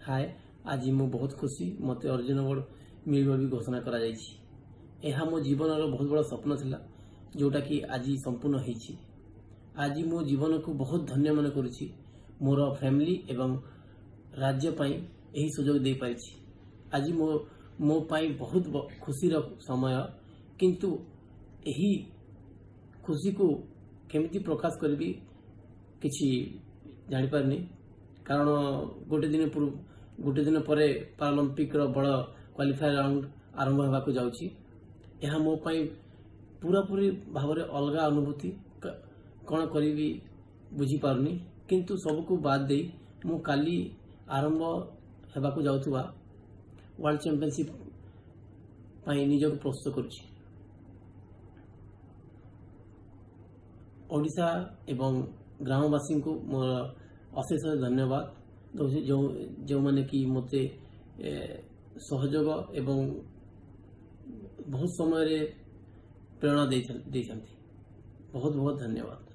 ହାଏ, ଆଜି ମୁଁ ବହୁତ ଖୁସି। ମୋତେ ଅର୍ଜୁନ ଆୱାର୍ଡ଼ ମିଳିବ ବି ଘୋଷଣା କରାଯାଇଛି। ଏହା ମୋ ଜୀବନର ବହୁତ ବଡ଼ ସ୍ୱପ୍ନ ଥିଲା, ଯେଉଁଟାକି ଆଜି ସମ୍ପୂର୍ଣ୍ଣ ହେଇଛି। ଆଜି ମୋ ଜୀବନକୁ ବହୁତ ଧନ୍ୟ ମନେ କରୁଛି। ମୋର ଫ୍ୟାମିଲି ଏବଂ ରାଜ୍ୟ ପାଇଁ ଏହି ସୁଯୋଗ ଦେଇପାରିଛି। ଆଜି ମୋ ମୋ ପାଇଁ ବହୁତ ଖୁସିର ସମୟ, କିନ୍ତୁ ଏହି ଖୁସିକୁ କେମିତି ପ୍ରକାଶ କରିବି କିଛି ଜାଣିପାରୁନି, କାରଣ ଗୋଟେ ଦିନ ପରେ ପାରାଲମ୍ପିକ୍ର ବଡ଼ କ୍ୱାଲିଫାଏ ରାଉଣ୍ଡ ଆରମ୍ଭ ହେବାକୁ ଯାଉଛି। ଏହା ମୋ ପାଇଁ ପୁରାପୁରି ଭାବରେ ଅଲଗା ଅନୁଭୂତି। କ'ଣ କରିବି ବୁଝିପାରୁନି, କିନ୍ତୁ ସବୁକୁ ବାଦ ଦେଇ ମୁଁ କାଲି ଆରମ୍ଭ ହେବାକୁ ଯାଉଥିବା ୱାର୍ଲଡ ଚାମ୍ପିଅନସିପ୍ ପାଇଁ ନିଜକୁ ପ୍ରସ୍ତୁତ କରୁଛି। ଓଡ଼ିଶା ଏବଂ ଗ୍ରାମବାସୀଙ୍କୁ ମୋର ଅଶେଷ ଧନ୍ୟବାଦ ଦେଉଛି, ଯେଉଁମାନେ କି ମୋତେ ସହଯୋଗ ଏବଂ ବହୁତ ସମୟରେ ପ୍ରେରଣା ଦେଇଛନ୍ତି। ବହୁତ ବହୁତ ଧନ୍ୟବାଦ।